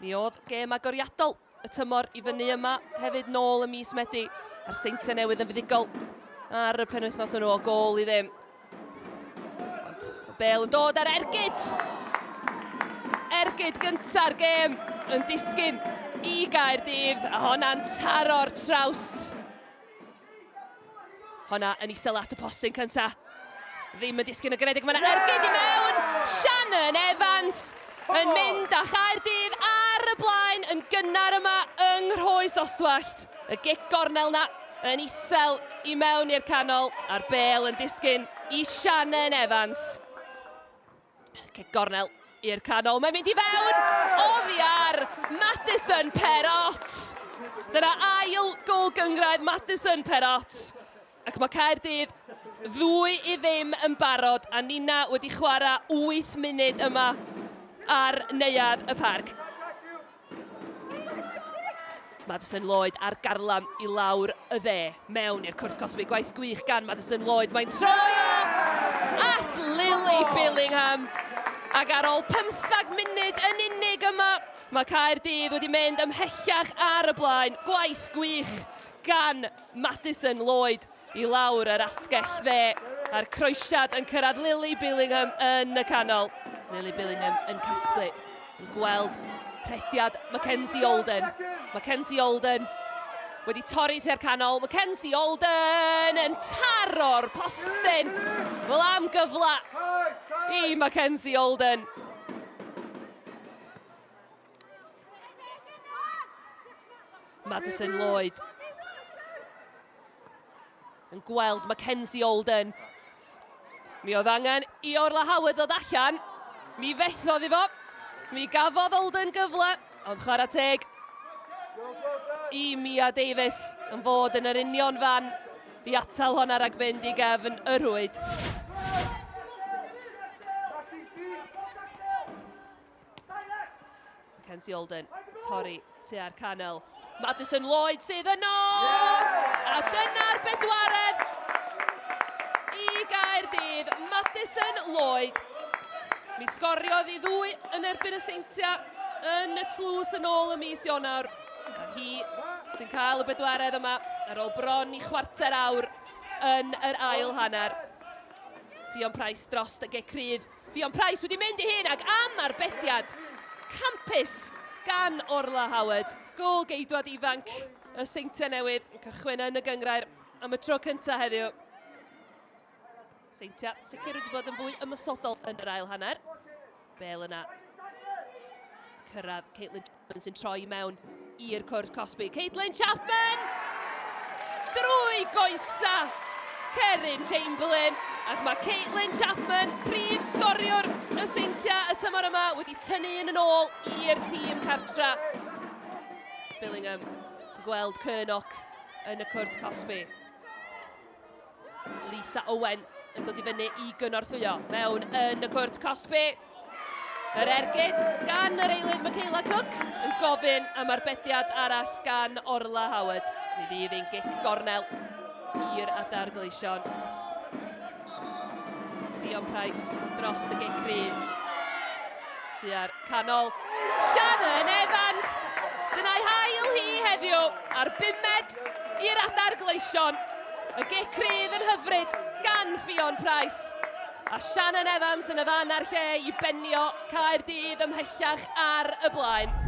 Mi oedd gêm agoriadol y tymor i fyny yma hefyd nôl ym mis Medi a'r Seintiau Newydd yn fuddugol ar y penwythnos hwnnw o gôl i ddim. Ond y bel yn dod ar ergyd! Ergyd gynta'r gêm yn disgyn i Gaerdydd a honna'n taro'r trawst. Honna yn isel at y postyn cynta. Ddim yn disgyn y garedig. Mae yna ergyd i mewn. Shannon Evans yn mynd â Chaerdydd ar y blaen yn gynnar yma yng Nghroes Oswallt. Y gic gornel na yn isel i mewn i'r canol a'r bel yn disgyn i Shannon Evans. Cic gornel i'r canol. Mae'n mynd i fewn oddi ar Madison Perrott. Dyna ail gol gyngrair Madison Perrott. Ac mae Caerdydd 2-0 yn barod a Nina wedi chwarae 8 munud yma ar Neuadd y Parc. Madison Lloyd ar garlam i lawr y dde, mewn i'r cwrt cosbi. Gwaith gwych gan Madison Lloyd. Mae'n troi o at Lily Billingham. Ac ar ôl 15 munud yn unig yma, mae Caerdydd wedi mynd ymhellach ar y blaen. Gwaith gwych gan Madison Lloyd i lawr yr asgell dde a'r croesiad yn cyrraedd Lily Billingham yn y canol. Lily Billingham yn casglu, yn gweld rhediad Mackenzie Olden. Mackenzie Olden wedi torri tua'r canol. Mackenzie Olden yn taro'r postyn. Wel am gyfle i Mackenzie Olden. Madison Lloyd yn gweld Mackenzie Olden. Mi oedd angen i Orla Howard ddod allan. Mi fethodd i fo. Mi gafodd Olden gyfle, ond chwarae teg i Mia Davies yn fod yn yr union fan i atal honna rhag fynd i gefn y rhwyd. Mackenzie Olden, torri tua'r canol. Madison Lloyd sydd yno! A dyna'r bedwaredd i Gaerdydd, Madison Lloyd. Mi sgoriodd i ddwy yn erbyn y Seintiau yn y tlws yn ôl y mis Ionawr. A hi sy'n cael y bedwaredd yma ar ôl bron i chwarter awr yn yr ail hanner. Ffion Price dros y gic rydd. Ffion Price wedi mynd i hun ac am arbediad campus gan Orla Howard. Gôl geidwad ifanc y Seintiau Newydd yn cychwyn yn y gyngrair am y tro cyntaf heddiw. Seintiau sicr wedi bod yn fwy ymosodol yn yr ail hanner. Bel yna cyrraedd Caitlin Chapman sy'n troi mewn i'r cwrt cosbi. Caitlin Chapman! Drwy goesa Cerin Chamberlain. Ac mae Caitlin Chapman, prif sgoriwr y Seintiau y tymor yma, wedi tynnu un yn ôl i'r tîm cartra. Billingham gweld Kernock yn y cwrt cosbi. Lisa Owen yn dod i fyny i gynorthwyo mewn yn y cwrt cosbi. Yr ergyd gan yr eilydd Michaela Cook yn gofyn am arbediad arall gan Orla Howard. Mi fydd ein gic gornel i'r adar gleision. Dion Price dros y gic rydd. Tua'r canol. Shannon Evans! Dyna'i hail hi heddiw a'r bumed i'r adar gleision. Y gic rydd yn hyfryd gan Ffion Price. A Shannon Evans yn y fan a'r lle i benio Caerdydd ymhellach ar y blaen.